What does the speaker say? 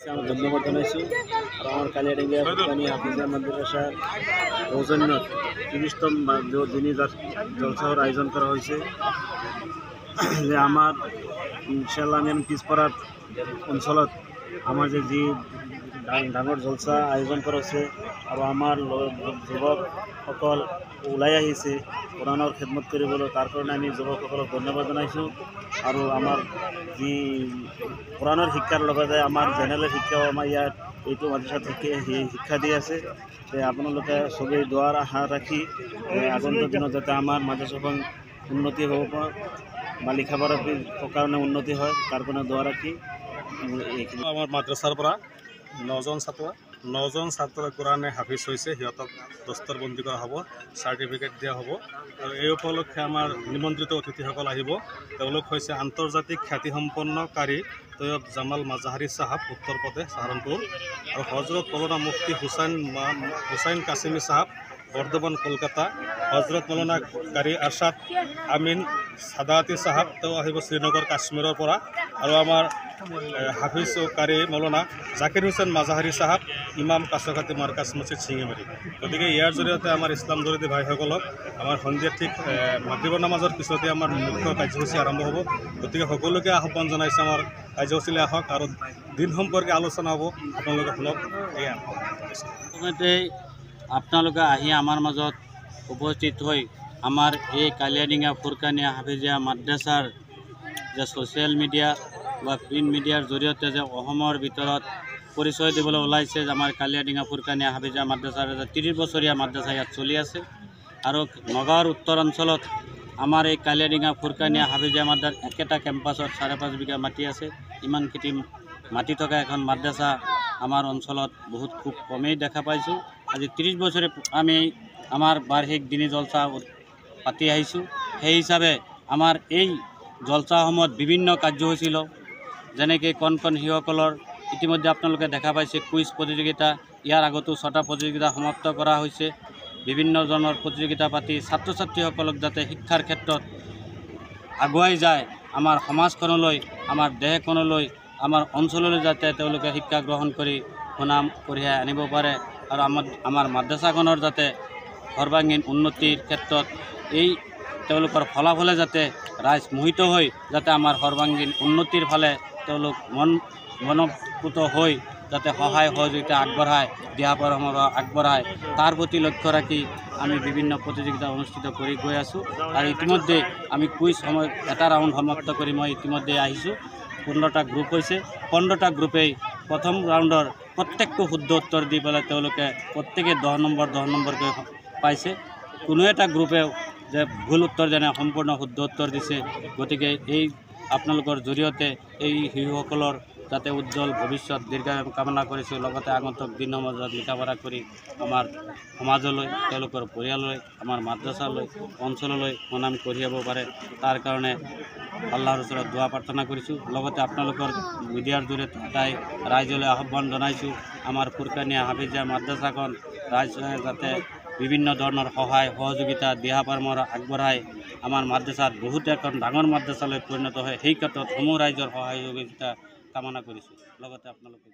আমি ধন্যবাদ জনাইছোঁ। আৰু আমাৰ কালিয়াডিঙা ফুৰকানিয়া হাফিজা মাদ্ৰাছাৰ সৌজন্যত 30তম দিনী জলছাৰ আয়োজন কৰা হৈছে যে আমাৰ ইনশাল্লাহ আমি পিছপৰা অঞ্চলত আমাৰ যে যি ডাঙৰ জলচা আয়োজন কৰা হৈছে আৰু আমাৰ যুৱকসকল ওলাই আহিছে কোৰাণৰ খেদমত কৰিবলৈ, তাৰ কাৰণে আমি যুৱকসকলক ধন্যবাদ জনাইছোঁ। আৰু আমাৰ যি কোৰাণৰ শিক্ষাৰ লগতে আমাৰ জেনেৰেল শিক্ষাও আমাৰ ইয়াত এইটো মাদ্ৰাছাত শিক্ষা দি আছে। যে আপোনালোকে চবেই দোৱাৰ আশা ৰাখি আগন্তুক দিনত যাতে আমাৰ মাদ্ৰাছাখন উন্নতি হ'ব পাৰে বা লিখা পঢ়াৰ কাৰণে উন্নতি হয়, তাৰ কাৰণে দোৱা ৰাখি এইখিনি। আমাৰ মাদ্ৰাছাৰ পৰা নজন ছাত্ৰ কোৰাণে হাফিজ হৈছে। সিহঁতক দস্তৰবন্দী কৰা হ'ব, চাৰ্টিফিকেট দিয়া হ'ব। আৰু এই উপলক্ষে আমাৰ নিমন্ত্ৰিত অতিথিসকল আহিব। তেওঁলোক হৈছে আন্তৰ্জাতিক খ্যাতিসম্পন্ন কাৰী তৈয়ব জামাল মাজাহাৰী চাহাব, উত্তৰ প্ৰদেশ, চাহাৰানপুৰ, আৰু হজৰত মৌলানা মুফতি হুছাইন কাছিমি চাহাব, বৰ্ধমান, কলকাতা। হজৰত মৌলানা কাৰী আৰছাদ আমিন সাদাতি চাহাব, তেওঁ আহিব শ্ৰীনগৰ, কাশ্মীৰৰ পৰা। আৰু আমাৰ হাফিজ কাৰী মৌলানা জাকিৰ হুছেইন মাজাহাৰী চাহাব, ইমাম, কাছকাতি মাৰ্কাজ মছজিদ, শিঙিমাৰী। গতিকে ইয়াৰ জৰিয়তে আমাৰ ইছলাম দৰদী ভাইসকলক আমাৰ সন্ধিয়া ঠিক মাগৰিবৰ নামাজৰ পিছতে আমাৰ মুখ্য কাৰ্যসূচী আৰম্ভ হ'ব। গতিকে সকলোকে আহ্বান জনাইছোঁ, আমাৰ কাৰ্যসূচীলৈ আহক আৰু দিন সম্পৰ্কে আলোচনা হ'ব, আপোনালোকে শুনক। এয়া। প্ৰথমতেই আপোনালোকে আহি আমাৰ মাজত উপস্থিত হৈ আমাৰ এই কালিয়াডিঙা ফুৰকানিয়া হাফিজিয়া মাদ্ৰাছাৰ যে ছ'চিয়েল মিডিয়া বা প্ৰিণ্ট মিডিয়াৰ জৰিয়তে যে অসমৰ ভিতৰত পৰিচয় দিবলৈ ওলাইছে যে আমাৰ কালিয়াডিঙা ফুৰকানিয়া হাফিজিয়া মাদ্ৰাছাৰ যে 30 বছৰীয়া মাদ্ৰাছা ইয়াত চলি আছে আৰু নগাঁৱৰ উত্তৰ অঞ্চলত আমাৰ এই কালিয়াডিঙা ফুৰকানিয়া হাফিজিয়া মাদ্ৰাছাৰ একেটা কেম্পাছত 5.5 বিঘা মাটি আছে। ইমানখিনি মাটি থকা এখন মাদ্ৰাছা আমাৰ অঞ্চলত বহুত খুব কমেই দেখা পাইছোঁ। আজি 30 বছৰে আমি আমাৰ বাৰ্ষিক দিনী জলচা পাতি আহিছোঁ। সেই হিচাপে আমাৰ এই জলচাসমূহত বিভিন্ন কাৰ্যসূচী লওঁ, যেনেকৈ কণ কণ শিশুসকলৰ ইতিমধ্যে আপোনালোকে দেখা পাইছে কুইজ প্ৰতিযোগিতা। ইয়াৰ আগতো 6টা প্ৰতিযোগিতা সমাপ্ত কৰা হৈছে। বিভিন্ন ধৰণৰ প্ৰতিযোগিতা পাতি ছাত্ৰ ছাত্ৰীসকলক যাতে শিক্ষাৰ ক্ষেত্ৰত আগুৱাই যায়, আমাৰ সমাজখনলৈ, আমাৰ দেশখনলৈ, আমাৰ অঞ্চললৈ যাতে তেওঁলোকে শিক্ষা গ্ৰহণ কৰি সুনাম কঢ়িয়াই আনিব পাৰে আৰু আমাৰ মাদ্ৰাছাখনৰ যাতে সৰ্বাংগীন উন্নতিৰ ক্ষেত্ৰত এই তেওঁলোকৰ ফলাফলে যাতে ৰাইজ মোহিত হৈ যাতে আমাৰ সৰ্বাংগীন উন্নতিৰ ফালে তেওঁলোক মনপুত হৈ যাতে সহায় সহযোগিতা আগবঢ়ায়, দিহা পৰামৰ্শ আগবঢ়ায়, তাৰ প্ৰতি লক্ষ্য ৰাখি আমি বিভিন্ন প্ৰতিযোগিতা অনুষ্ঠিত কৰি গৈ আছোঁ। আৰু ইতিমধ্যে আমি কুইজ সময় এটা ৰাউণ্ড সমাপ্ত কৰি মই ইতিমধ্যে আহিছোঁ। 15টা গ্ৰুপ হৈছে, 15টা গ্ৰুপেই প্ৰথম ৰাউণ্ডৰ প্ৰত্যেকটো শুদ্ধ উত্তৰ দি পেলাই তেওঁলোকে প্ৰত্যেকে 10 নম্বৰ 10 নম্বৰকৈ পাইছে। কোনো এটা গ্ৰুপেও যে ভুল উত্তৰ যেনে সম্পূৰ্ণ শুদ্ধ উত্তৰ দিছে। গতিকে এই আপোনালোকৰ জৰিয়তে এই শিশুসকলৰ যাতে উজ্জ্বল ভৱিষ্যত দীৰ্ঘায়ু কামনা কৰিছোঁ। লগতে আগন্তুক দিনসমূহত লিখা পঢ়া কৰি আমাৰ সমাজলৈ, তেওঁলোকৰ পৰিয়াললৈ, আমাৰ মাদ্ৰাছালৈ, অঞ্চললৈ সুনাম কঢ়িয়াব পাৰে, তাৰ কাৰণে আল্লাহৰ ওচৰত দোৱা প্ৰাৰ্থনা কৰিছোঁ। লগতে আপোনালোকৰ মিডিয়াৰ জৰিয়তে এটাই ৰাইজলৈ আহ্বান জনাইছোঁ, আমাৰ ফুৰকানিয়া হাফিজিয়া মাদ্ৰাছাখন ৰাইজে যাতে বিভিন্ন ধৰণৰ সহায় সহযোগিতা দিহা পৰামৰ্শ আগবঢ়াই আমাৰ মাদ্ৰাছাত বহুত এখন ডাঙৰ মাদ্ৰাছালৈ পৰিণত হয়, সেই ক্ষেত্ৰত সমূহ ৰাইজৰ সহায় সহযোগিতা কামনা কৰিছোঁ। লগতে আপোনালোকে